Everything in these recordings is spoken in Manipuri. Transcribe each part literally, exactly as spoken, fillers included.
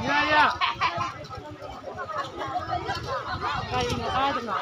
ꯌꯥ, ꯌꯥ꯫ ꯀꯔꯤꯅꯣ ꯀꯥꯏꯗꯅꯣ?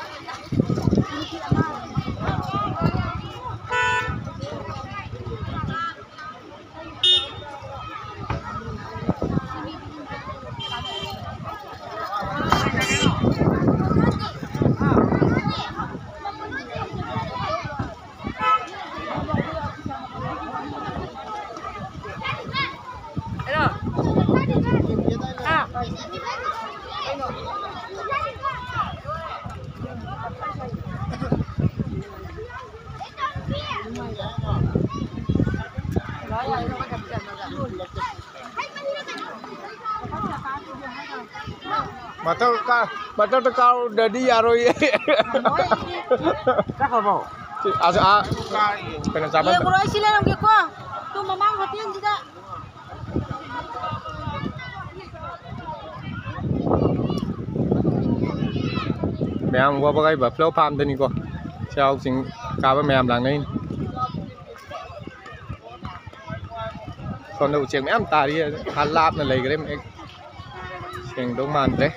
ꯃꯊꯛ ꯀꯥ-, ꯃꯊꯛꯇ ꯀꯥꯔꯨꯗ꯭ꯔꯗꯤ ꯌꯥꯔꯣꯏꯌꯦ꯫ ꯆꯠꯈ꯭ꯔꯕꯣ? ꯑꯁ, ꯑꯥ, ꯀꯩꯅꯣ ꯆꯥꯕꯝꯗ꯫ ꯌꯦꯡꯉꯨꯔꯣ, ꯑꯩ ꯁꯤ ꯂꯩꯔꯝꯒꯦꯀꯣ꯫ ꯇꯨ ꯃꯃꯥꯡ ꯍꯣꯇꯦꯜꯁꯤꯗ꯫ ꯃꯌꯥꯝ ꯋꯥꯕꯒꯥꯏ ꯕꯐꯦꯂꯣ ꯐꯥꯔꯝꯗꯅꯤꯀꯣ ꯆꯩꯔꯥꯎ ꯆꯤꯡ ꯀꯥꯕ ꯃꯌꯥꯝ ꯂꯥꯛꯅꯩꯅꯤ꯫ ꯁꯣꯝꯗ ꯎꯆꯦꯛ ꯃꯌꯥꯝ ꯇꯥꯔꯤ, ꯑꯥ ꯂꯥꯞꯅ ꯂꯩꯈ꯭ꯔꯦ, ꯃꯌꯦꯛ ꯁꯦꯡꯗꯧ ꯃꯥꯟꯗ꯭ꯔꯦ꯫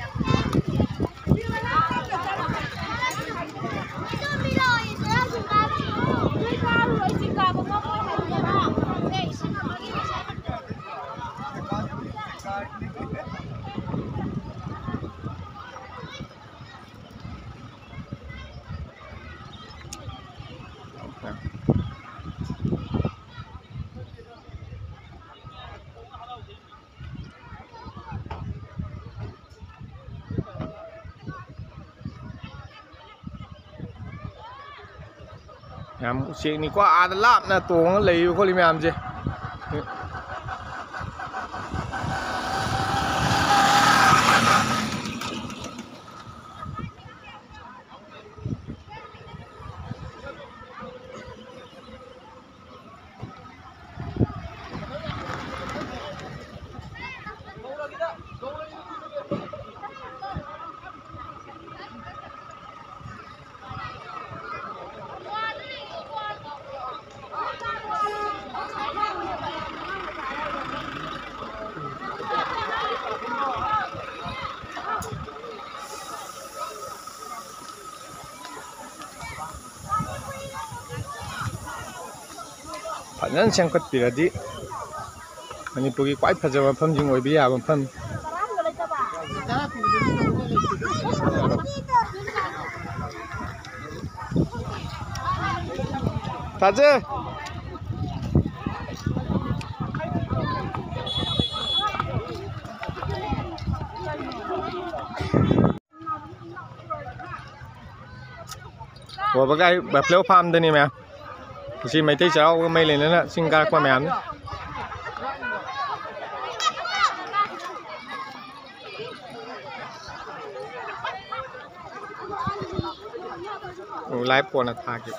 ꯌꯥꯝ ꯎꯆꯦꯛꯅꯤꯀꯣ, ꯑꯥꯗ ꯂꯥꯞꯅ ꯇꯣꯡꯉ ꯂꯩꯔꯤꯕ ꯈꯣꯠꯂꯤ ꯃꯌꯥꯝꯁꯦ꯫ ꯐꯖꯅ ꯁꯦꯝꯒꯠꯄꯤꯔꯗꯤ ꯃꯅꯤꯄꯨꯔꯒꯤ ꯈ꯭ꯋꯥꯏ ꯐꯖꯕ ꯃꯐꯝꯁꯤꯡ ꯑꯣꯏꯕ ꯌꯥꯕ ꯃꯐꯝ꯫ ꯇꯥꯖꯦ꯫ ꯋꯥꯕꯒꯥꯏ buffalo farmꯗꯅꯤ ꯃꯌꯥꯝ꯫ ꯉꯁꯤ ꯃꯩꯇꯩ ꯆꯩꯔꯥꯎꯕꯒ ꯃꯔꯤ ꯂꯩꯅꯅ ꯆꯤꯡ ꯀꯥꯔꯛꯄ ꯃꯌꯥꯝꯅꯤ꯫ ꯑꯣ, live ꯀꯣꯟꯅ ꯊꯥꯒꯦ꯫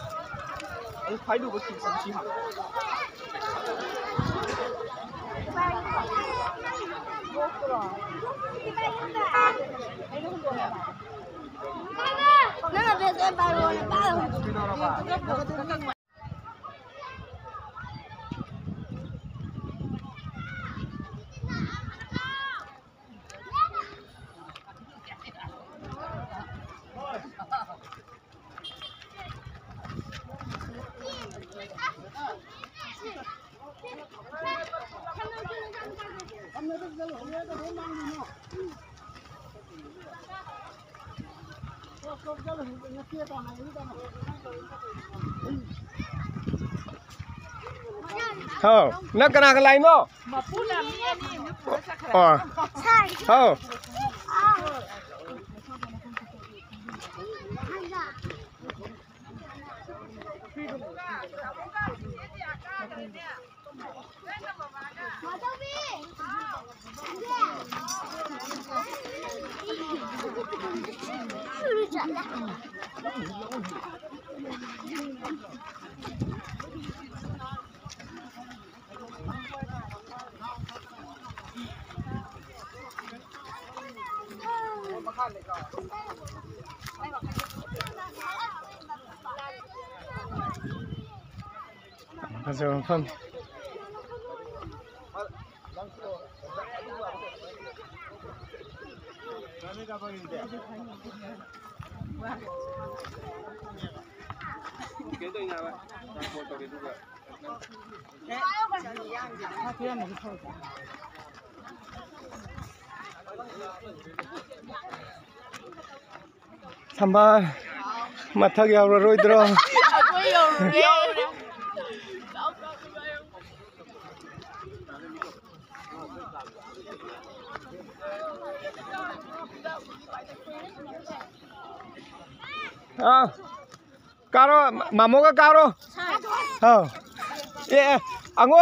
ꯍꯥꯎ, ꯅꯪ ꯀꯅꯥꯒ ꯂꯥꯛꯏꯅꯣ? ꯃꯄꯨꯅ ꯃꯤ ꯑꯅꯤ ꯑꯃ ꯄꯨꯔ ꯆꯠꯈ꯭ꯔꯦ꯫ ꯑꯣ꯫ ꯍꯥꯎ꯫ ꯐꯖꯕ ꯃꯐꯝ꯫ ꯀꯩꯅꯣ ꯇꯧꯔꯤꯅꯦ ꯍꯥꯏꯕ, ꯐꯣꯟ ꯇꯧꯔꯦ ꯑꯗꯨꯒ꯫ ꯊꯝꯕꯥꯜ ꯃꯊꯛ ꯌꯧꯔꯔꯣꯏꯗ꯭ꯔꯣ? ꯑꯥ, ꯀꯥꯔꯣ, ꯃꯥꯃꯣꯒ ꯀꯥꯔꯣ꯫ ꯑꯥꯎ꯫ ꯑꯦ, ꯑꯦ, ꯑꯉꯣ꯫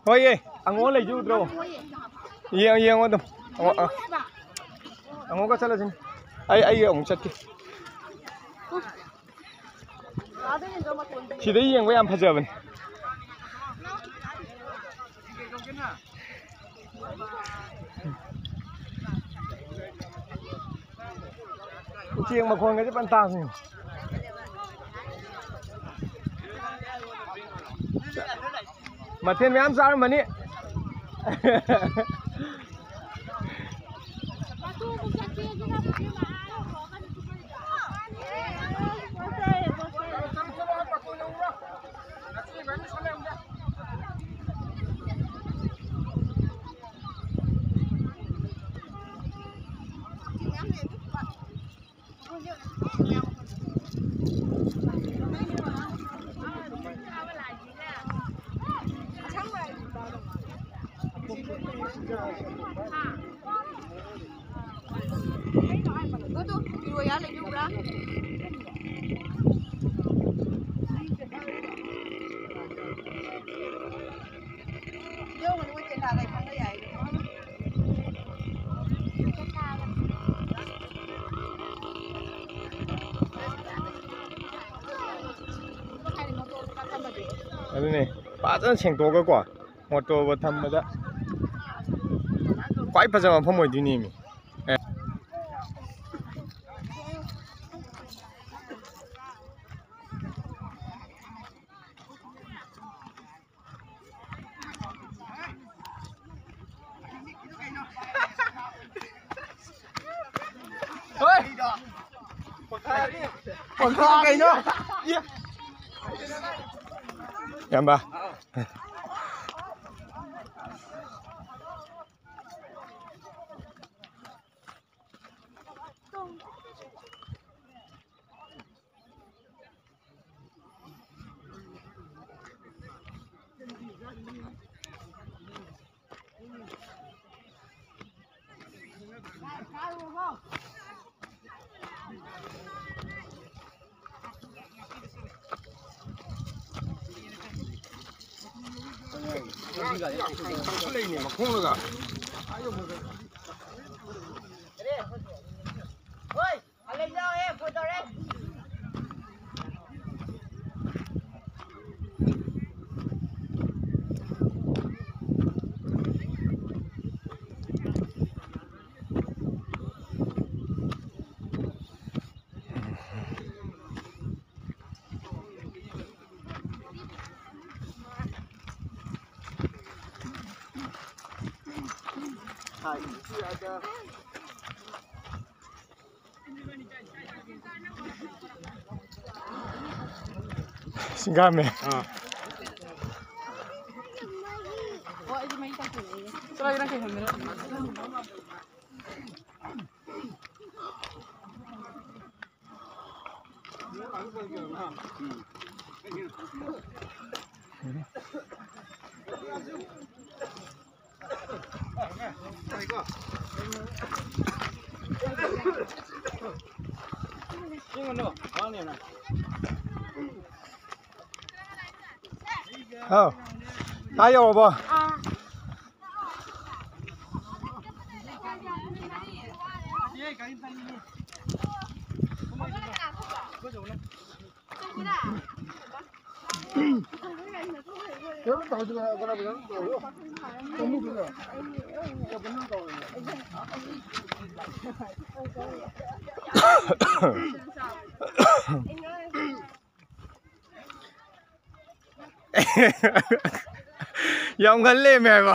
ꯍꯣꯏꯌꯦ, ꯑꯉꯣ ꯂꯩꯖꯨ ꯎꯗ꯭ꯔꯣ? ꯌꯦꯡꯉꯣ, ꯌꯦꯡꯉꯣ ꯑꯗꯨꯝ꯫ ꯑꯉꯣ, ꯑꯥ꯫ ꯑꯉꯣꯒ ꯆꯠꯂꯁꯤꯅꯦ꯫ ꯑꯩ, ꯑꯩ ꯑꯃꯨꯛ ꯆꯠꯀꯦ꯫ ꯁꯤꯗꯩ ꯌꯦꯡꯕ ꯌꯥꯝ ꯐꯖꯕꯅꯤ꯫ ꯎꯆꯦꯛ ꯃꯈꯣꯟꯒꯁꯦ ꯐꯖꯅ ꯇꯥꯕꯅꯤ꯫ ꯃꯊꯦꯜ ꯃꯌꯥꯝ ꯆꯥꯔꯝꯃꯅꯤ꯫ ꯑꯗꯨꯅꯦ, ꯐꯖꯅ ꯁꯦꯡꯗꯣꯛꯑꯒꯀꯣ, ꯃꯣꯇꯣꯔꯕꯣꯠ ꯊꯝꯕꯗ ꯈ꯭ꯋꯥꯏ ꯐꯖꯕ ꯃꯐꯝ ꯑꯣꯏꯗꯣꯏꯅꯦꯃꯤ꯫ ꯑꯦ꯫ ꯍꯣꯏ꯫ ꯀꯩꯅꯣ? ꯏꯌꯥꯝꯕ꯫ ꯂꯩꯅꯦ ꯃꯈꯣꯡꯗꯒ꯫ ꯁꯤꯡꯒꯥꯃꯦ꯫ ꯑꯥ꯫ ꯍꯥꯎ꯫ ꯑꯥ ꯌꯧꯔꯕꯣ? ꯑꯥ꯫ ꯌꯥꯝ ꯉꯜ ꯂꯩꯔꯝꯃꯦ ꯍꯥꯏꯕ꯫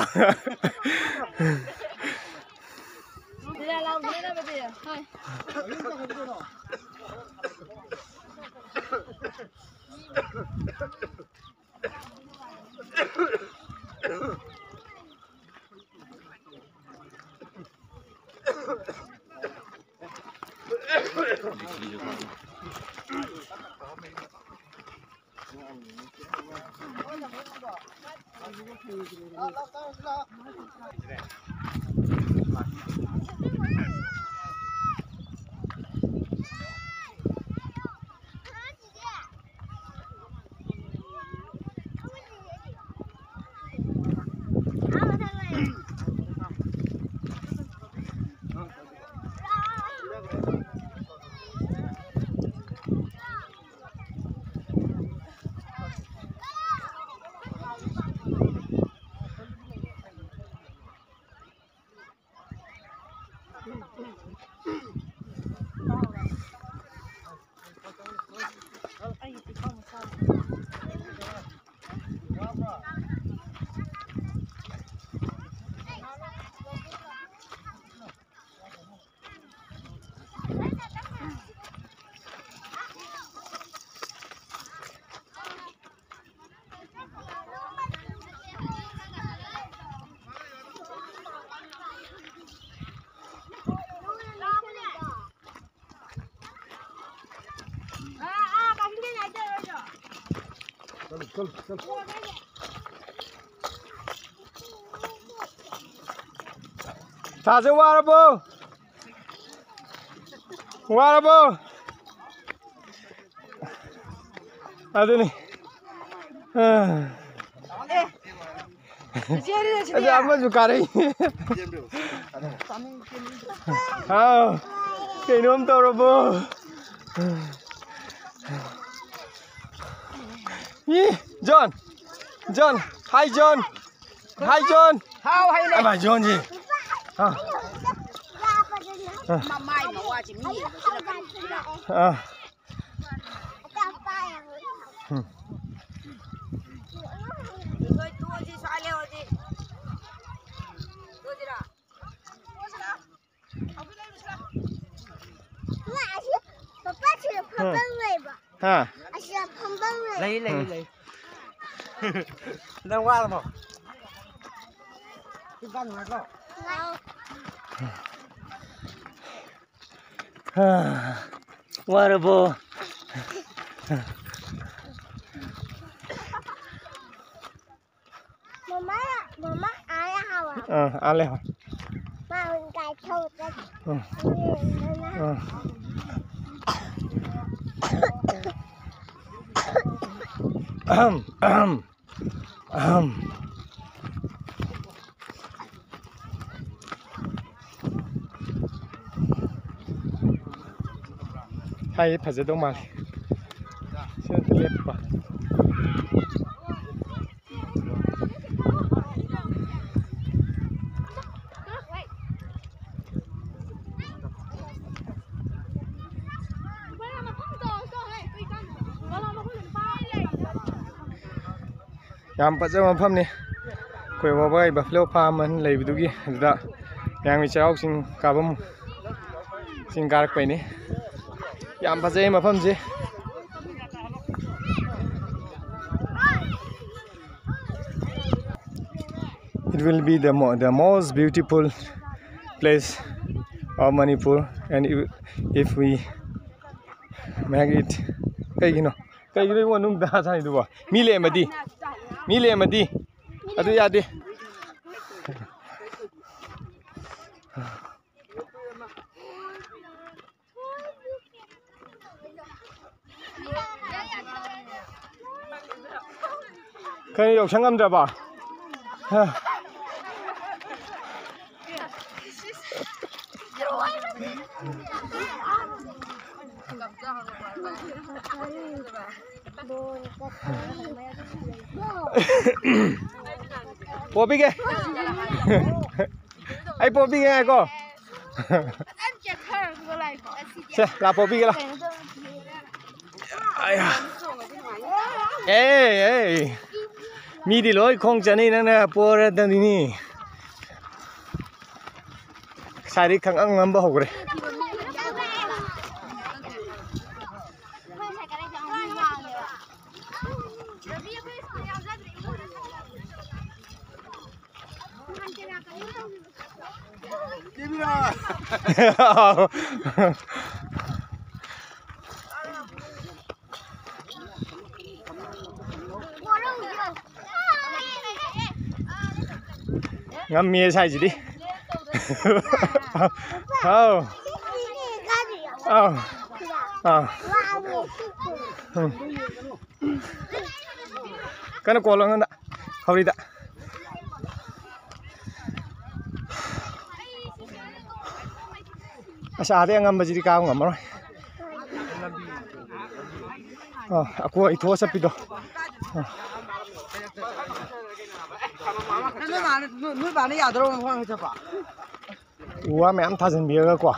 ꯊꯥꯖ ꯋꯥꯔꯕꯣ? ꯋꯥꯔꯕꯣ? ꯑꯗꯨꯅꯤ꯫ ꯑ꯫ ꯑꯗꯨ ꯑꯃꯁꯨ ꯀꯥꯔꯛꯏ꯫ ꯍꯥꯎ꯫ ꯀꯩꯅꯣꯝ ꯇꯧꯔꯕꯣ? E, zone. ꯖꯣꯟ꯫ ꯍꯥꯏ, ꯖꯣꯟ꯫ ꯍꯥꯏ, ꯖꯣꯟ꯫ ꯍꯥꯎ, ꯍꯥꯏ, ꯂꯩ꯫ ꯑꯃ ꯖꯣꯟꯁꯤ꯫ ꯑ꯫ ꯃꯃꯥꯏ ꯃꯋꯥꯁꯤ ꯃꯤ ꯌꯦꯡꯕꯁꯤꯅ ꯀꯔꯤꯒꯤꯅꯣ? ꯑ꯫ ꯎꯝ꯫ ꯂꯣꯏ ꯇꯣꯛꯑꯁꯤ, ꯁ꯭ꯋꯥꯏ ꯂꯩꯍꯧꯔꯁꯤ꯫ ꯇꯣꯛꯑꯁꯤꯔꯣ? ꯄꯄꯥ, ꯁꯤꯗ ꯐꯝꯐꯝ ꯂꯩꯕ꯫ ꯍꯥ? ꯑꯁꯤꯗ ꯐꯝꯐꯝ ꯂꯩ꯫ ꯂꯩ, ꯂꯩ, ꯎꯝ꯫ ꯂꯩ꯫ ꯅꯪ ꯋꯥꯔꯕꯣ? ꯁꯤ ꯆꯥꯛ ꯅꯨꯡꯉꯥꯏꯇ꯭ꯔꯣ? ꯋꯥꯔꯕꯣ? ꯃꯃꯥ, ꯃꯃꯥ, ꯑꯥ ꯌꯥꯍꯥꯎꯋꯦ꯫ ꯑꯥ, ꯑꯥ ꯂꯩꯍꯧ꯫ ꯃꯥ ꯑꯣꯏꯅ ꯒꯥꯔꯤ ꯊꯧꯕ ꯆꯠꯈꯤ꯫ ꯑꯥ꯫ ꯑꯗꯨꯗꯨꯅ ꯑꯥ꯫ ꯑꯍꯝ, ꯑꯍꯝ, ꯑꯍꯝ꯫ ꯁ꯭ꯋꯥꯏꯁꯦ ꯐꯖꯗꯧ ꯃꯥꯜꯂꯦ꯫ ꯁꯤ ꯑꯝꯇ ꯂꯦꯞꯄ꯫ ꯌꯥꯝ ꯐꯖꯕ ꯃꯐꯝꯅꯤ꯫ ꯑꯩꯈꯣꯏ ꯋꯥꯕꯒꯥꯏ buffalo farm ꯑꯅ ꯂꯩꯕꯗꯨꯒꯤ ꯑꯗꯨꯗ ꯃꯌꯥꯝꯒꯤ ꯆꯩꯔꯥꯎ ꯆꯤꯡ ꯀꯥꯐꯝ, ꯆꯤꯡ ꯀꯥꯔꯛꯄꯩꯅꯤ꯫ ꯌꯥꯝ ꯐꯖꯩ ꯃꯐꯝꯁꯤ꯫ It will be the mo-, the most beautiful place of Manipur, and if, if we make it, ꯀꯩꯒꯤꯅꯣ? ꯀꯩꯒꯤꯅꯣ ꯏꯕꯨꯡꯉꯣ ꯅꯨꯡꯗ ꯁꯥꯏꯗꯨꯕꯣ? ꯃꯤ ꯂꯦꯝꯃꯗꯤ, ꯃꯤ ꯂꯦꯝꯃꯗꯤ ꯑꯗꯨ ꯌꯥꯗꯦ꯫ ꯀꯩꯅꯣ ꯌꯥꯎꯁꯪ ꯉꯝꯗ꯭ꯔꯕꯣ? ꯍꯥ꯫ ꯄꯣꯕꯤꯒꯦ꯫ ꯑꯩ ꯄꯣꯕꯤꯒꯦ ꯉꯥꯏꯀꯣ꯫ ꯁꯦ, ꯂꯥ ꯄꯣꯕꯤꯒꯦ ꯂꯥ꯫ ꯑꯌꯥ꯫ ꯑꯦ, ꯑꯦ꯫ ꯃꯤꯗꯤ ꯂꯣꯏ ꯈꯣꯡ ꯆꯠꯅꯩ, ꯅꯪꯅ ꯄꯣꯔꯗꯅꯤꯅꯤ꯫ ꯉꯁꯥꯏꯗꯩ ꯈꯪꯉꯝ ꯉꯝꯕ ꯍꯧꯈ꯭ꯔꯦ꯫ ꯉꯝꯃꯤꯌꯦ ꯁꯥꯏꯁꯤꯗꯤ꯫ ꯍꯥꯎ꯫ ꯑꯥꯎ꯫ ꯑꯥ꯫ ꯎꯝ꯫ ꯀꯟꯅ ꯀꯣꯜꯂꯣ ꯑꯩꯉꯣꯟꯗ꯫ ꯍꯧꯔꯤꯗ꯫ ꯑꯁ, ꯑꯥꯗꯩ ꯑꯉꯝꯕꯁꯤꯗꯤ ꯀꯥꯕ ꯉꯝꯃꯔꯣꯏ꯫ ꯑꯥ, ꯑꯀꯣꯏ ꯊꯣꯛꯑ ꯆꯠꯄꯤꯗꯣ꯫ ꯑꯥ꯫ ꯅꯣꯏ ꯃꯥꯅ, ꯅꯣꯏ, ꯅꯣꯏ ꯕꯥꯅ ꯌꯥꯗ꯭ꯔꯣ ꯃꯐꯝ ꯆꯠꯄ? ꯎ ꯋꯥ ꯃꯌꯥꯝ ꯊꯥꯖꯤꯟꯕꯤꯔꯒꯀꯣ,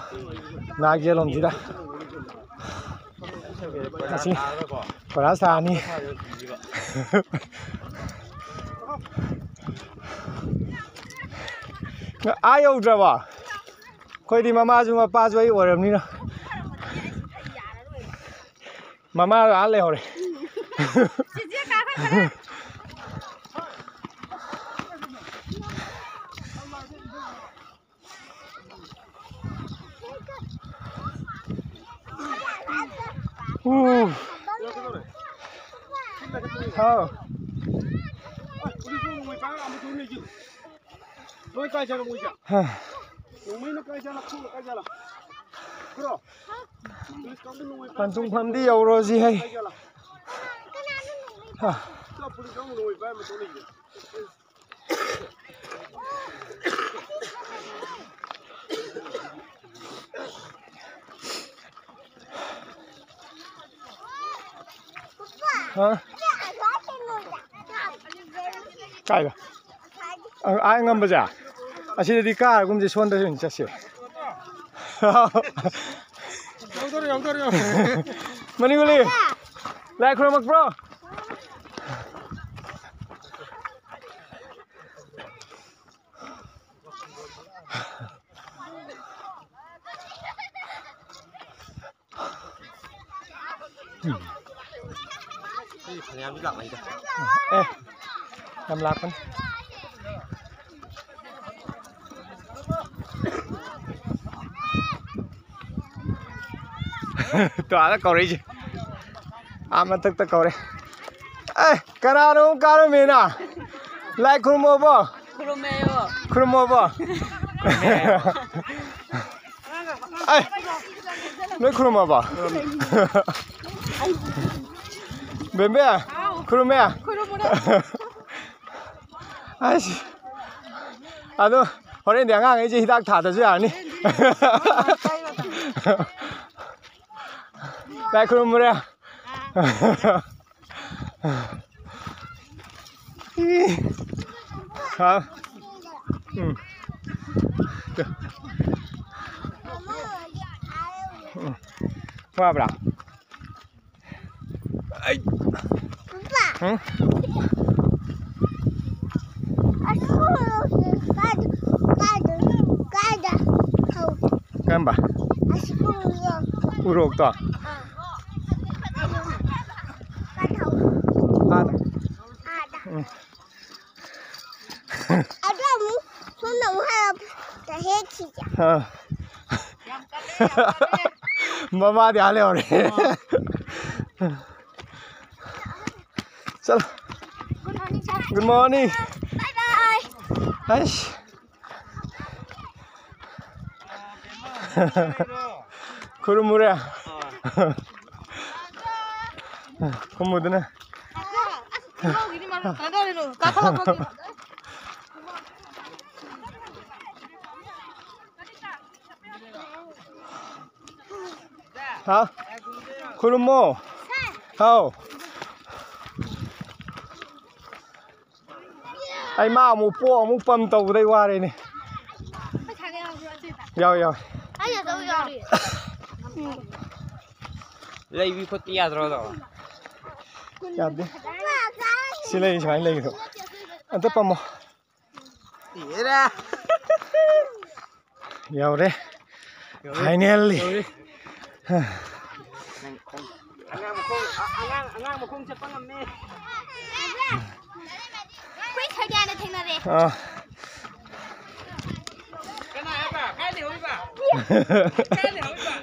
ꯅꯥꯛ ꯌꯦꯠꯂꯣꯝꯁꯤꯗ꯫ ꯑꯁꯤ ꯀꯣꯏꯂꯥꯁ ꯊꯥꯔꯅꯤ꯫ ꯑꯥ ꯌꯧꯗ꯭ꯔꯕꯣ? ꯑꯩꯈꯣꯏꯗꯤ ꯃꯃꯥꯁꯨ ꯃꯄꯥꯁꯨ ꯑꯩ ꯑꯣꯏꯔꯕꯅꯤꯅ꯫ ꯃꯃꯥ ꯑꯥ ꯂꯩꯍꯧꯔꯦ꯫ ꯎ꯫ ꯍꯥꯎ꯫ ꯅꯣꯏ ꯀꯥꯏ ꯆꯠꯂꯣ ꯃꯣꯏꯁꯦ? ꯍꯥ꯫ ꯅꯣꯡꯃꯩꯅ ꯀꯥꯏ ꯆꯠꯂꯣ? ꯈꯨꯅ ꯀꯥꯏ ꯆꯠꯂꯣ? ꯈꯨꯔꯣ? ꯄꯟꯊꯨꯡꯐꯝꯗꯤ ꯌꯧꯔꯣꯁꯤ ꯍꯩ꯫ ꯀꯥꯏ ꯆꯠꯂꯣ? ꯍꯥ꯫ ꯄꯨꯂꯤꯁ ꯀꯥꯡꯕꯨ ꯅꯣꯡꯃꯩ ꯄꯥꯏꯔ ꯃꯇꯣꯟ ꯂꯩꯁꯦ꯫ ꯍꯥ? ꯀꯥꯏꯗ? ꯑ, ꯑꯥ ꯉꯝꯕꯁꯦ? ꯑꯁꯤꯗꯗꯤ ꯀꯥꯔꯒꯨꯝꯁꯦ, ꯁꯣꯝꯗꯁꯨ ꯑꯣꯏꯅ ꯆꯠꯁꯦ꯫ ꯌꯧꯗꯣꯔꯦ, ꯌꯧꯗꯣꯔꯦ, ꯌꯧꯗꯣꯔꯦ꯫ ꯃꯅꯤꯡꯒꯨꯂꯤ, ꯂꯥꯏ ꯈꯨꯔꯨꯝꯃꯛꯄ꯭ꯔꯣ? ꯑꯦ, ꯌꯥꯝ ꯂꯥꯛꯄꯅꯤ꯫ ꯇꯣ ꯑꯥꯗ ꯀꯧꯔꯛꯏꯁꯦ꯫ ꯑꯥ ꯃꯊꯛꯇ ꯀꯧꯔꯦ꯫ ꯑꯦ, ꯀꯅꯥꯅꯣ ꯑꯃꯨꯛ ꯀꯥꯔꯝꯃꯤꯅ? ꯂꯥꯏ ꯈꯨꯔꯨꯝꯃꯣꯕꯣ? ꯈꯨꯔꯨꯝꯃꯦꯌꯣ꯫ ꯈꯨꯔꯨꯝꯃꯣꯕꯣ? ꯑꯦ, ꯂꯣꯏ ꯈꯨꯔꯨꯝꯃꯕꯣ? ꯕꯦꯝꯕꯦ, ꯈꯨꯔꯨꯝꯃꯦ? ꯑꯁ, ꯑꯗꯣ ꯍꯣꯔꯦꯟꯗꯤ ꯑꯉꯥꯡꯈꯩꯁꯦ ꯍꯤꯗꯥꯛ ꯊꯥꯗꯁꯨ ꯌꯥꯔꯅꯤ꯫ ꯂꯥꯏ ꯈꯨꯔꯨꯝꯃꯨꯔꯦ꯫ ꯍꯥ? ꯎꯝ꯫ ꯎꯝ꯫ ꯋꯥꯕ꯭ꯔꯥ? ꯑꯩ꯫ ꯄꯥꯄꯥ꯫ ꯎꯝ? ꯑꯁꯤ ꯎꯔꯣꯛꯁꯦ ꯀꯥꯏꯗ, ꯀꯥꯏꯗ, ꯀꯥꯏꯗ ꯍꯧꯒꯦ? ꯀꯔꯝꯕ? ꯑꯁꯤ ꯎꯔꯣꯛ꯫ ꯎꯔꯣꯛꯇꯣ? ꯑꯥ꯫ ꯀꯥꯏꯗ ꯍꯧꯒꯦ? ꯑꯥꯗ꯫ ꯑꯥꯗ꯫ ꯎꯝ꯫ ꯑꯗꯣ ꯑꯃꯨꯛ ꯁꯣꯝꯗ ꯑꯃꯨꯛ ꯍꯜꯂꯛ ꯍꯦꯛꯈꯤꯁꯦ꯫ ꯑꯥ꯫ ꯃꯃꯥꯗꯤ ꯑꯥ ꯂꯩꯍꯧꯔꯦ꯫ ꯆꯠꯂꯣ꯫ Good morning, sir꯫ Good morning꯫ Bye bye꯫ ꯑꯩꯁ꯫ ꯈꯨꯔꯨꯝꯃꯨꯔꯦ꯫ ꯈꯨꯝꯃꯨꯗꯅ꯫ ꯍꯥꯎ꯫ ꯈꯨꯔꯨꯝꯃꯣ꯫ ꯍꯥꯎ꯫ ꯑꯩ ꯃꯥ ꯑꯃꯨꯛ ꯄꯣꯛ ꯑꯃꯨꯛ ꯄꯝ ꯇꯧꯕꯗꯩ ꯋꯥꯔꯦꯅꯦ꯫ ꯌꯥꯎ, ꯌꯥꯎ꯫ ꯑꯩ ꯑꯆꯧꯕ ꯌꯥꯎꯔꯤ꯫ ꯂꯩꯕꯤ ꯈꯣꯠꯄꯤ ꯌꯥꯗ꯭ꯔꯣ ꯑꯗꯣ? ꯌꯥꯗꯦ꯫ ꯁꯤ ꯂꯩ, ꯁꯨꯃꯥꯏꯅ ꯂꯩꯒꯗꯕ꯫ ꯑꯝꯇ ꯄꯝꯃꯣ꯫ ꯌꯦꯔꯥ꯫ ꯌꯧꯔꯦ꯫ ꯌꯧꯔꯦ꯫ Finally꯫ ꯌꯧꯔꯦ꯫ ꯑꯉꯥꯡ ꯃꯈꯣꯡ, ꯑ-, ꯑꯉꯥꯡ, ꯑꯉꯥꯡ ꯃꯈꯣꯡ ꯆꯠꯄ ꯉꯝꯃꯦ꯫ ꯑꯩꯈꯣꯏ ꯁꯔꯗꯤꯌꯥꯅ ꯊꯦꯡꯅꯔꯦ꯫ ꯑꯥ꯫ ꯀꯅꯥ ꯍꯥꯏꯕ? ꯀꯥꯏ ꯂꯩꯍꯧꯔꯤꯕ? ꯀꯥꯏ ꯂꯩꯍꯧꯔꯤꯕ?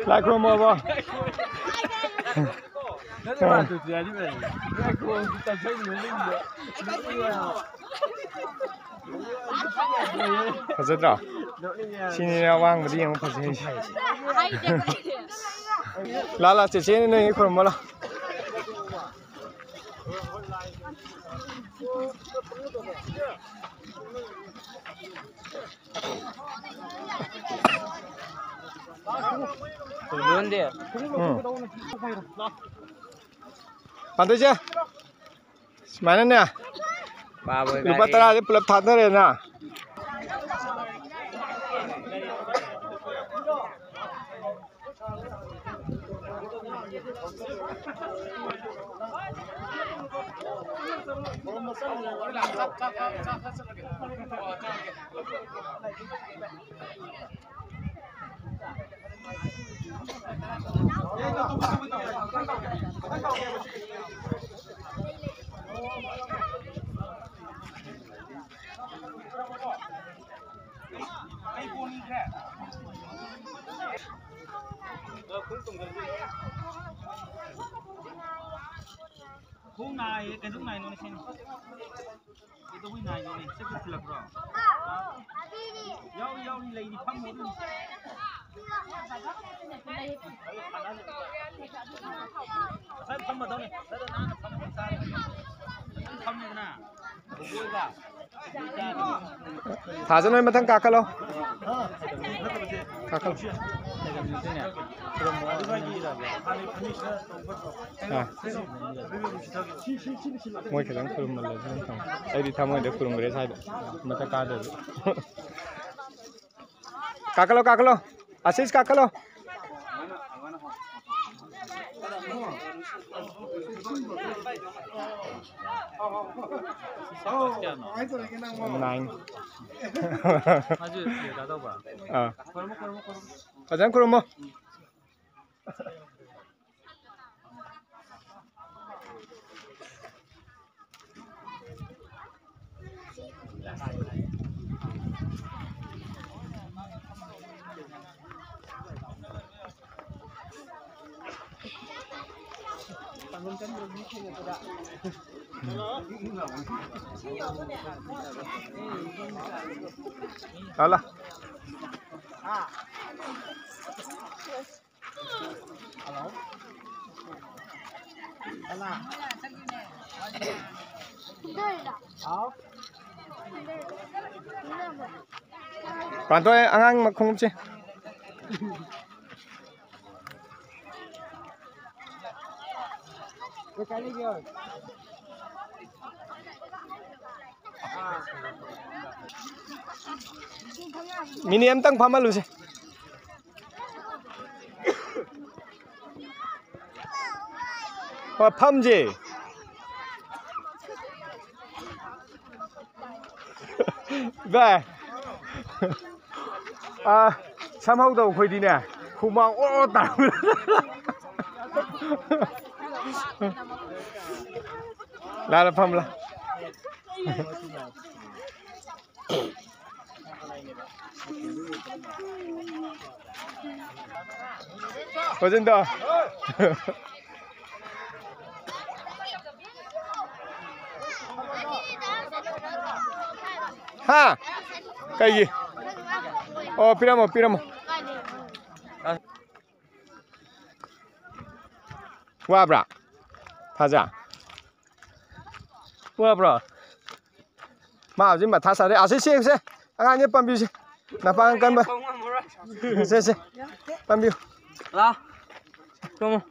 ꯂꯥꯏ ꯈꯨꯔꯨꯝꯃꯣꯕ꯫ ꯐꯖꯗ꯭ꯔꯣ? ꯁꯤꯅꯤꯅꯦ ꯑꯋꯥꯡꯕꯗꯤ ꯌꯦꯡꯉꯣ ꯐꯖꯩꯁꯦ꯫ ꯂꯥ ꯂꯥ ꯆꯦꯆꯦꯅ ꯅꯣꯏ ꯈꯨꯔꯨꯝꯃꯣ ꯂꯥ꯫ ꯎꯝ꯫ ꯄꯥꯟꯊꯣꯏꯁꯦ꯫ ꯁꯨꯃꯥꯏꯅꯅꯦ꯫ ꯄꯥꯕ ꯂꯨꯄꯥ ꯀꯥꯏ? ꯇꯔꯥꯁꯦ ꯄꯨꯂꯞ ꯊꯥꯗꯔꯦꯅ꯫ ꯈꯣꯡ ꯅꯥꯏꯌꯦ, ꯀꯩꯗꯧ ꯅꯥꯏꯅꯣꯅꯦ ꯁꯤꯅꯤ? ꯀꯩꯗꯧꯕꯩ ꯅꯥꯏꯅꯣꯅꯦ? ꯁꯤ ꯈꯔ ꯊꯤꯜꯂꯛꯄ꯭ꯔꯣ? ꯌꯥꯎꯔꯤ, ꯌꯥꯎꯔꯤ, ꯂꯩꯔꯤ, ꯐꯝꯃꯣ ꯑꯗꯨꯝ꯫ ꯉꯁꯥꯏ ꯐꯝꯃꯗꯧꯅꯦ꯫ ꯐꯝꯃꯦꯗꯅ꯫ ꯊꯥꯖ ꯅꯣꯏ ꯃꯊꯪ ꯀꯥꯈꯠꯂꯣ꯫ ꯀꯥꯈꯠꯂꯣ꯫ ꯑꯥ꯫ ꯃꯣꯏ ꯈꯤꯇꯪ ꯈꯨꯔꯨꯝꯃꯜꯂꯁꯨ ꯑꯗꯨꯝ ꯊꯝꯃꯣ꯫ ꯑꯩꯗꯤ ꯊꯃꯣꯏꯗ ꯈꯨꯔꯨꯝꯈ꯭ꯔꯦ ꯁ꯭ꯋꯥꯏꯗ꯫ ꯃꯊꯛ ꯀꯥꯗ꯭ꯔꯁꯨ꯫ ꯀꯥꯈꯠꯂꯣ, ꯀꯥꯈꯠꯂꯣ꯫ ꯑꯁꯤꯁ ꯀꯥꯈꯠꯂꯣ꯫ ꯅꯥꯏꯟ꯫ ꯑꯥ꯫ ꯐꯖꯅ ꯈꯨꯔꯨꯝꯃꯣ꯫ ꯂꯥꯛꯑꯣ, ꯂꯥꯛꯑꯣ꯫ ꯄꯥꯟꯊꯣꯛꯑꯦ, ꯑꯉꯥꯡ ꯃꯈꯣꯡꯎꯞꯁꯦ꯫ ꯃꯤꯅꯤꯠ ꯑꯝꯇꯪ ꯐꯝꯍꯜꯂꯨꯁꯦ꯫ ꯍꯣꯏ, ꯐꯝꯁꯦ꯫ ꯚꯥꯏ꯫ ꯑꯥ, ꯁꯝꯍꯧꯗꯕ ꯑꯩꯈꯣꯏꯗꯤꯅꯦ, ꯍꯨꯃꯥꯡ ꯑꯣꯔꯣ ꯇꯥꯔꯛꯄ꯫ ꯂꯥ, ꯂꯥ, ꯐꯝ, ꯂꯥ꯫ ꯈꯣꯠꯆꯤꯟꯗꯣ꯫ ꯍꯥ? ꯀꯩꯒꯤ? ꯑꯣ, ꯄꯤꯔꯝꯃꯣ, ꯄꯤꯔꯝꯃꯣ꯫ ꯋꯥꯕ꯭ꯔꯥ? ꯊꯥꯖ? ꯋꯥꯕ꯭ꯔꯣ? ꯃꯥ ꯍꯧꯖꯤꯛ ꯃꯊꯥ ꯁꯥꯔꯦ꯫ ꯑꯁꯤ ꯁꯦ, ꯁꯦ꯫ ꯑꯉꯥꯡꯁꯦ ꯄꯥꯝꯕꯤꯌꯨꯁꯦ꯫ ꯅꯄꯥꯡ ꯀꯟꯕ꯫ ꯁꯦ, ꯁꯦ꯫ ꯄꯥꯝꯕꯤꯌꯨ꯫ ꯂꯥ꯫ ꯇꯣꯡꯉꯣ꯫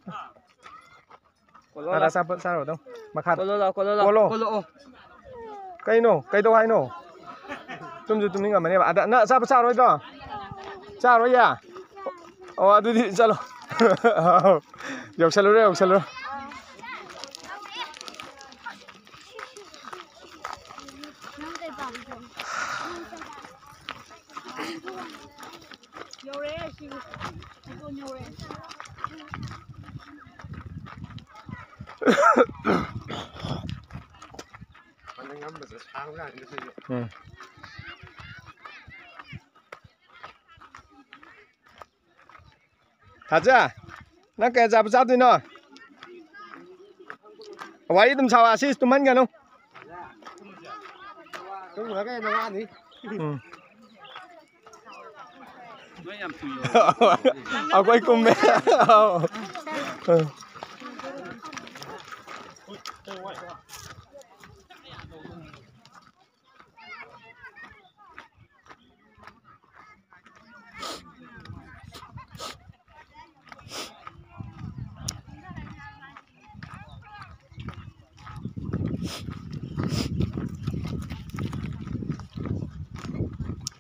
ꯀꯣꯜꯂꯣ ꯑꯗ ꯂꯥ꯫ ꯑꯆꯥꯄꯣꯠ ꯆꯥꯔꯣ ꯑꯗꯨꯝ꯫ ꯃꯈꯥꯗ꯫ ꯀꯣꯜꯂꯣ ꯂꯥ, ꯀꯣꯜꯂꯣ ꯂꯥ, ꯀꯣꯜꯂꯣ꯫ ꯀꯣꯜꯂꯣ, ꯑꯣ꯫ ꯀꯩꯅꯣ? ꯀꯩꯗꯧ ꯍꯥꯏꯅꯣ? ꯇꯨꯝꯁꯨ ꯇꯨꯝꯅꯤꯡꯉꯝꯃꯅꯦꯕ꯫ ꯑꯗ ꯅꯪ ꯑꯆꯥꯄꯣꯠ ꯆꯥꯔꯣꯏꯗ꯭ꯔꯣ? ꯆꯥꯔꯣꯏꯌꯦ? ꯑꯣ, ꯑꯗꯨꯗꯤ ꯆꯠꯂꯣ꯫ ꯌꯧꯁꯜꯂꯨꯔꯣ, ꯌꯧꯁꯜꯂꯨꯔꯣ꯫ ꯌꯧꯔꯛꯑꯦ ꯁꯤꯕꯨ꯫ ꯆꯤꯇꯣꯟ ꯌꯧꯔꯛꯑꯦ꯫ ꯎꯝ꯫ ꯊꯥꯖ, ꯅꯪ ꯀꯩ ꯑꯆꯥꯄꯣꯠ ꯆꯥꯗꯣꯏꯅꯣ? ꯋꯥꯔꯤ ꯑꯗꯨꯝ ꯁꯥꯎ, ꯑꯁꯤꯁ ꯇꯨꯝꯍꯟꯒꯅꯨ꯫ ꯇꯨꯝꯈ꯭ꯔꯒ ꯍꯦꯟꯅ ꯋꯥꯅꯤ꯫ ꯎꯝ꯫ ꯅꯣꯏ ꯌꯥꯝ ꯊꯨꯏ꯫ ꯑꯩꯈꯣꯏ ꯀꯨꯝꯃꯦ꯫ ꯑꯧ꯫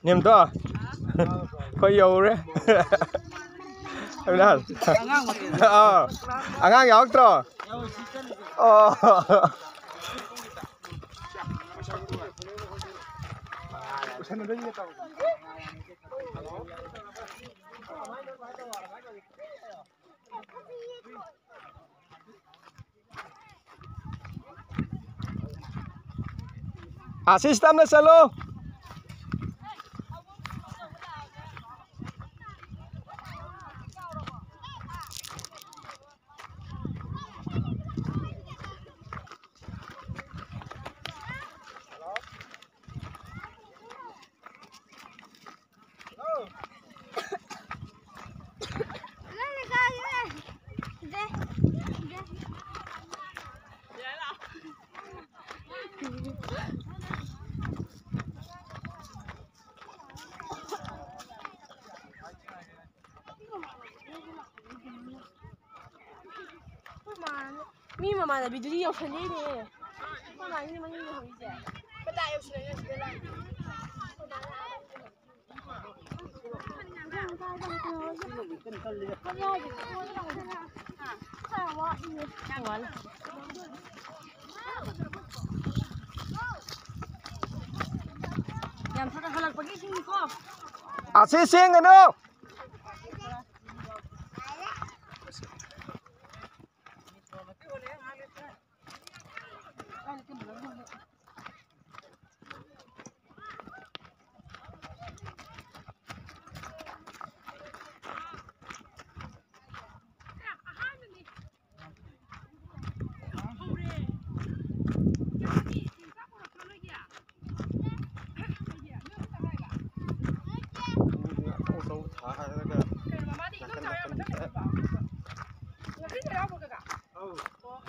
ꯅꯦꯝꯇꯣ, ꯑꯩꯈꯣꯏ ꯌꯧꯔꯦ꯫ ꯑꯥ, ꯑꯉꯥꯡ ꯌꯥꯎꯔꯛꯇ꯭ꯔꯣ? ꯑꯣ꯫ ꯑꯥꯁꯤꯁ, ꯇꯞꯅ ꯆꯠꯂꯣ꯫ ꯃꯤ ꯃꯃꯥꯟꯅꯕꯤꯗꯨꯗꯤ ꯌꯧꯁꯜꯂꯤꯅꯦ꯫ ꯃꯃꯥꯟꯅꯕꯤꯅ ꯃꯅꯤꯡ ꯂꯩꯍꯧꯔꯤꯁꯦ꯫ ꯀꯗꯥꯏ ꯌꯧꯁꯜꯂꯒꯦ ꯁꯤꯗ ꯂꯥꯛꯑꯦ? ꯌꯥꯝ ꯊꯨꯅ ꯍꯜꯂꯛꯄꯒꯤ ꯏꯁꯤꯡꯅꯤꯀꯣ꯫ ꯑꯁꯤ ꯆꯦꯟꯒꯅꯨ꯫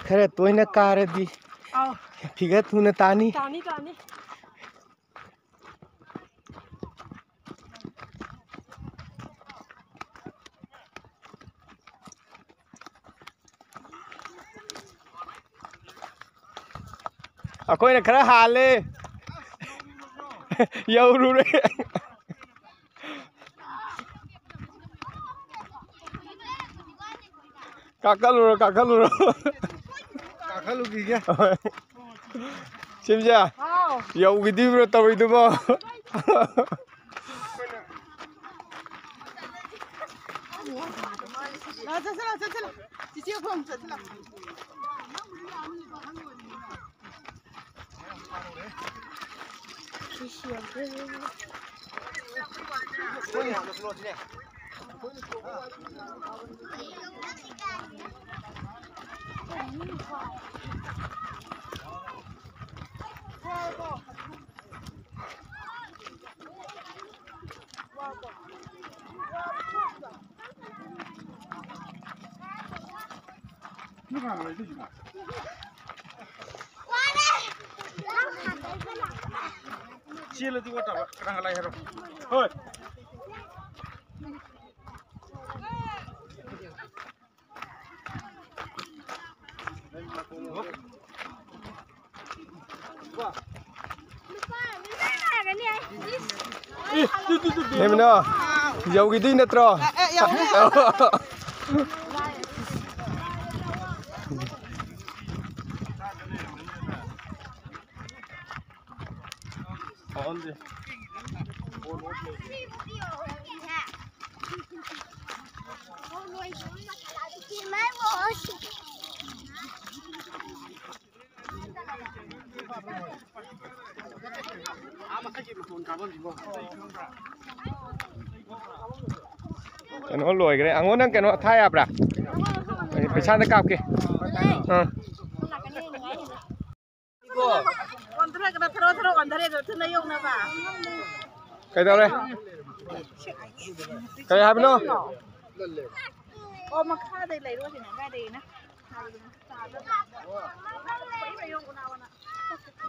ꯈꯔ ꯇꯣꯏꯅ ꯀꯥꯔꯗꯤ ꯑꯥꯎ꯫ ꯐꯤꯒꯔ ꯊꯨꯅ ꯇꯥꯅꯤ꯫ ꯇꯥꯅꯤ, ꯇꯥꯅꯤ꯫ ꯑꯩꯈꯣꯏꯅ ꯈꯔ ꯍꯥꯜꯂꯦ꯫ ꯌꯧꯔꯨꯔꯦ꯫ ꯀꯥꯈꯠꯂꯨꯔꯣ, ꯀꯥꯈꯠꯂꯨꯔꯣ꯫ ꯀꯥꯈꯠꯂꯨꯈꯤꯒꯦ꯫ ꯍꯣꯏ꯫ ꯁꯦꯝꯖ, ꯍꯥꯎ꯫ ꯌꯧꯈꯤꯗꯣꯏꯕ꯭ꯔꯣ ꯇꯧꯔꯤꯗꯨꯕꯣ? ꯂꯥꯛꯑꯣ, ꯆꯠꯁꯤ ꯂꯥꯛꯑꯣ, ꯆꯠꯁꯤ ꯂꯥꯛꯑꯣ꯫ ꯆꯤꯆꯦ ꯈꯣꯡ ꯆꯠꯁꯤ ꯂꯥꯛꯑꯣ꯫ ꯆꯦꯜꯂꯗꯤ ꯋꯥꯠꯇꯕ ꯀꯅꯥ ꯀꯅꯥ ꯂꯥꯛꯑꯦ ꯍꯥꯏꯔꯣ? ꯍꯣꯏ꯫ ꯂꯩꯃꯤꯅꯣ, ꯌꯧꯈꯤꯗꯣꯏ ꯅꯠꯇ꯭ꯔꯣ? ꯀꯩꯅꯣ ꯂꯣꯏꯈ꯭ꯔꯦ꯫ ꯑꯉꯣ, ꯅꯪ ꯀꯩꯅꯣ ꯊꯥ ꯌꯥꯕ꯭ꯔꯥ? ꯑꯩ ꯄꯩꯁꯥꯗ ꯀꯥꯞꯀꯦ꯫ ꯑꯥ꯫ ꯑꯣꯟꯊꯔꯒꯅ ꯊꯔꯣ ꯊꯔꯣ ꯑꯣꯟꯊꯔꯦ ꯑꯗꯣ ꯊꯨꯅ ꯌꯧꯅꯕ꯫ ꯀꯩꯗꯧꯔꯦ? ꯀꯩ ꯍꯥꯏꯕꯅꯣ? ꯑꯣ, ꯃꯈꯥꯗꯩ ꯂꯩꯔꯣ ꯁꯤꯅ ꯀꯥꯏꯗꯩꯅ?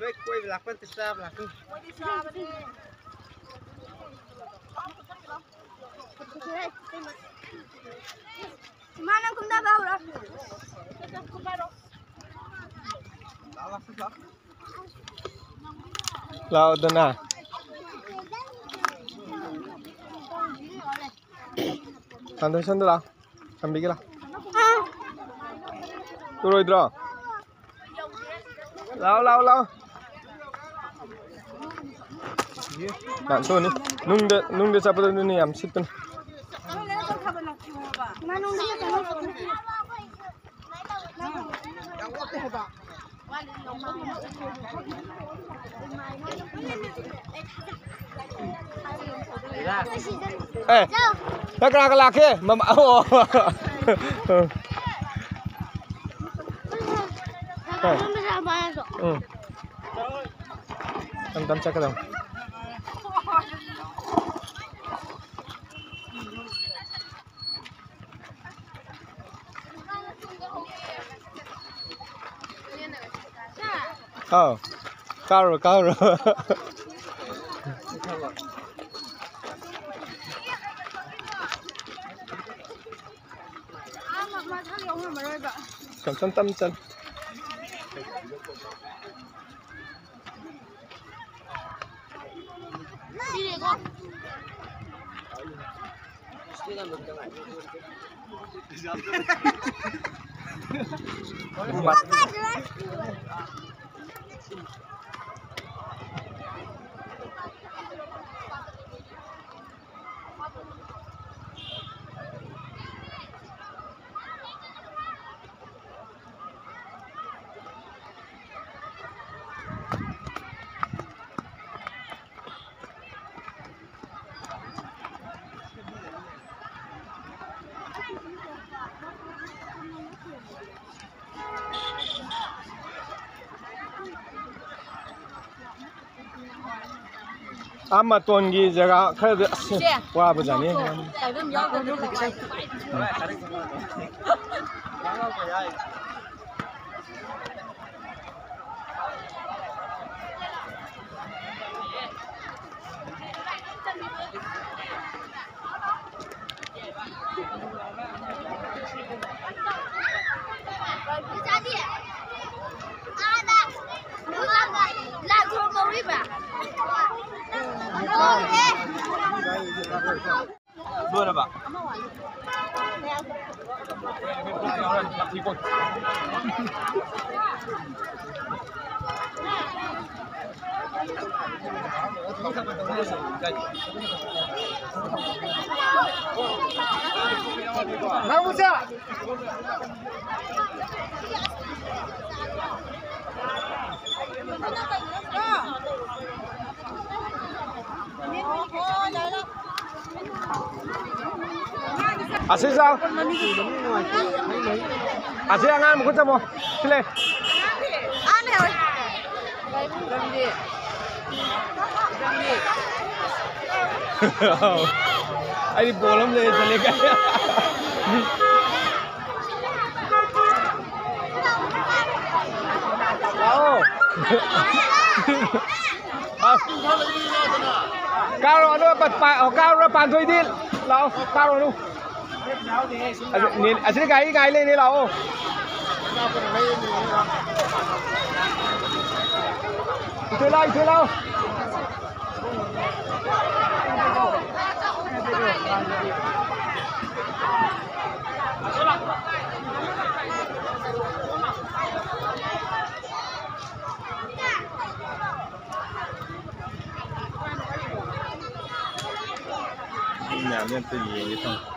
ꯅꯣꯏ ꯀꯣꯏꯕ ꯂꯥꯛꯄ ꯅꯠꯇꯦ, ꯆꯥꯕ ꯂꯥꯛꯄꯅꯤ꯫ ꯏꯃꯥ, ꯅꯪ ꯀꯨꯝꯗꯕ ꯍꯧꯔꯣ꯫ ꯂꯥꯛꯑꯣꯗꯅ꯫ ꯐꯥꯎꯟꯗꯦꯁꯟꯗ ꯂꯥꯛꯑꯣ꯫ ꯊꯝꯕꯤꯒꯦ ꯂꯥꯛꯑꯣ꯫ ꯇꯨꯔꯣꯏꯗ꯭ꯔꯣ? ꯂꯥꯛꯑꯣ, ꯂꯥꯛꯑꯣ, ꯂꯥꯛꯑꯣ꯫ ꯌꯥꯝ ꯇꯨꯅꯤ꯫ ꯅꯨꯡꯗ, ꯅꯨꯡꯗ ꯆꯠꯄꯗ ꯑꯗꯨꯅꯤ ꯌꯥꯝ ꯁꯤꯠꯄꯅꯤ꯫ ꯑꯦ, ꯅꯪ ꯀꯅꯥꯒ ꯂꯥꯛꯀꯦ? ꯃꯃꯥ, ꯑꯣ꯫ ꯑꯦ꯫ ꯎꯝ꯫ ꯇꯝ ꯇꯝ ꯆꯠꯀꯗꯧꯅꯤ꯫ ꯑꯥꯎ꯫ ꯀꯥꯔꯨꯔꯣ, ꯀꯥꯔꯨꯔꯣ꯫ ꯇꯝ ꯇꯝ ꯇꯝ ꯆꯠ꯫ ꯑꯥ ꯃꯇꯣꯟꯒꯤ ꯖꯒꯥ ꯈꯔꯗꯤ ꯑꯁ, ꯏꯆꯦ, ꯋꯥꯕꯖꯥꯠꯅꯤ꯫ ꯇꯥꯏꯕꯪ ꯌꯥꯎꯗꯕꯅꯤ꯫ ꯂꯣꯏꯔꯕ? ꯑꯁꯤ ꯆꯥꯎ꯫ ꯑꯁꯤ ꯑꯉꯥꯡ ꯃꯈꯨꯠ ꯆꯪꯉꯣ꯫ ꯁꯤ ꯂꯩ꯫ ꯑꯥ ꯂꯩꯍꯧꯋꯦ꯫ ꯑꯩꯗꯤ ꯕꯣꯜ ꯑꯃ ꯂꯩꯔ ꯆꯠꯂꯦ ꯀꯥꯏ꯫ ꯂꯥꯛꯑꯣ꯫ ꯑꯁ꯫ ꯀꯥꯔꯣ, ꯑꯗꯣ ꯄ-, ꯄ-, ꯀꯥꯔꯣ, ꯄꯥꯟꯊꯣꯏꯗꯤ꯫ ꯂꯥꯛꯑꯣ, ꯀꯥꯔꯣ, ꯑꯗꯨ꯫ ꯑꯗꯨ, ꯅꯦ-, ꯑꯁꯤꯗ ꯒꯥꯔꯤ ꯉꯥꯏ ꯂꯩꯅꯦ, ꯂꯥꯛꯑꯣ꯫ ꯏꯊꯣꯏ ꯂꯥꯎ, ꯏꯊꯣꯏ ꯂꯥꯎ꯫ ꯃꯤ ꯃꯌꯥꯝꯁꯦ ꯑꯝꯇ ꯌꯦꯡꯒꯦ ꯇꯧꯅꯤ꯫